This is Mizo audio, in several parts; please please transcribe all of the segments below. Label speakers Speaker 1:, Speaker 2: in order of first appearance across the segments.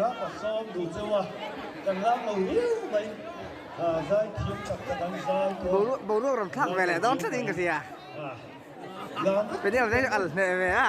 Speaker 1: tura ka sawm duh cheu a, kan lak lo viau mai. Zai thiam tak tak an zai tawh.
Speaker 2: Boruak rawn thlak ve leh dawn tlat in ka hria. Peniel zai chu al hneh ve a.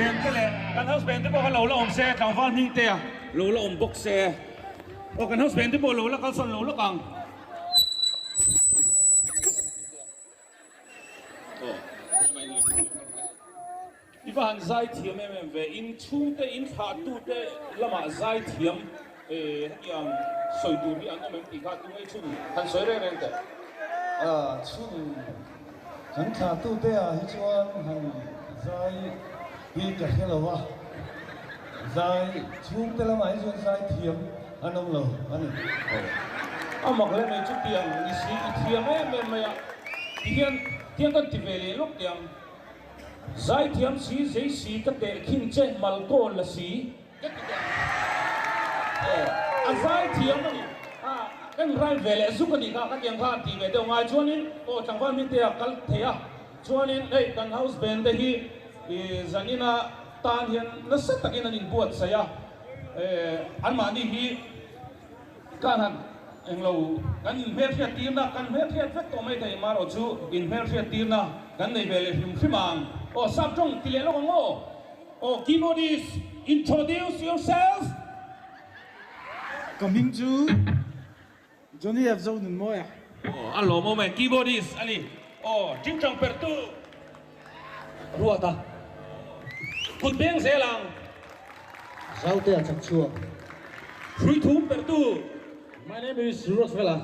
Speaker 3: band te leh kan house band te pawh kha lo la awm se, tlangval hming te a lo la awm bawk se. Aw kan house band te pawh lo la kalsawn lo lawk ang. I va han zai thiam em em ve, in chhungte in thlahtute lamah zai thiam hetiang sawi tur hi an awm em tih kha tunge chhun han sawi reng reng teh.
Speaker 1: Chhun kan thlahtute ah hi chuan han zai hi ka hre lo a, zai chhungte lamah hi chuan zai thiam an awm lo a ni.
Speaker 3: A mak le mai chutiang ni si i thiam em em mai a, tihian tiang kan ti ve leh lawk tiang. Zaithiam si zei si ka teh khin che malkawl la si ka ti teh aw a zaithiam a ni a ka inrai ve leh zuk a nih kha ka tiang kha an tih ve deuh ngai chuanin aw tlangval hmingte a kal thei a chuanin hei kan house band te hi ih zanina tan hian nasa takin an inbuatsaih a eh anmahni hi Kan han englo kan inhmelhriat tirna kan hmelhriat vek tawh mai thei marawh chu inhmelhriat tirna kan nei ve leh hrim hrim ang. Aw sap tawng ti leh lawk ang aw. Aw keyboardist introduce yourself.
Speaker 4: Ka hming chu Johnny F Zonunmawia.
Speaker 3: Aw a lawmawm e keyboardist a ni. Aw tingtang perhtu. Ruata kut beng zel ang.
Speaker 1: Zautea chak chhuak.
Speaker 3: Hrui thum perhtu.
Speaker 5: My name is Ruatfela.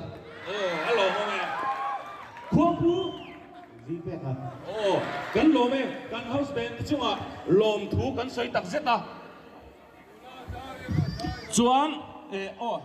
Speaker 3: Aw a lawmawm e. Khuangpu.
Speaker 1: Vpek a.
Speaker 3: Aw kan lawm e. Kan house band te chungah lawmthu kan sawi tak zet a. Chuan eh aw.